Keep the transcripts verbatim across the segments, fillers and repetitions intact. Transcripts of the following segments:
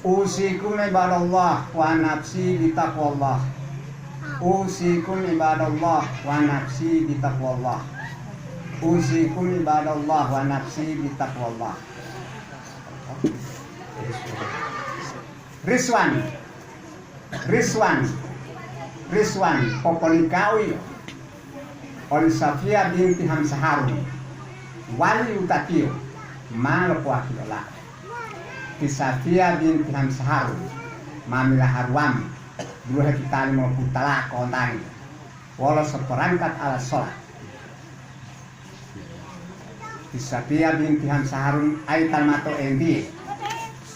Usikum ibadallah wa nafsi bitaqwallah. Usikum ibadallah wa nafsi bitaqwallah. Usikum ibadallah wa nafsi bitaqwallah. Rizwan, Rizwan, Rizwan, popolinggaui oli Safiya binti Hamzah Harun, wali wutatiyo ma lopowakili ola. Ti Safiya binti Hamzah Harun ma milaharuwamu duluhe kitali moputalako ontani wolo soporangkat ala sola. Ti Safiya binti Hamzah Harun aital mato entiye,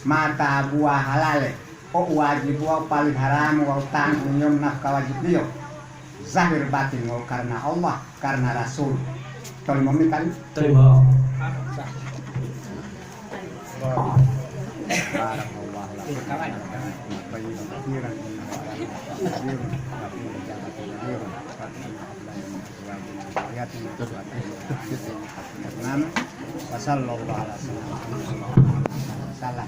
mata buwa halale, o uwajibuwa paliharamu wawu tanggungiyomu nafka wajibliyo, zahir batin wawu karena Allah, karena Rasul. Tolimo mitali? Terima. Barakallahu lakum. Tayyiban katsiran, innahu ala kulli syai'in qadir. Wa sallallahu ala sayyidina Muhammad wa ala alihi wasallam.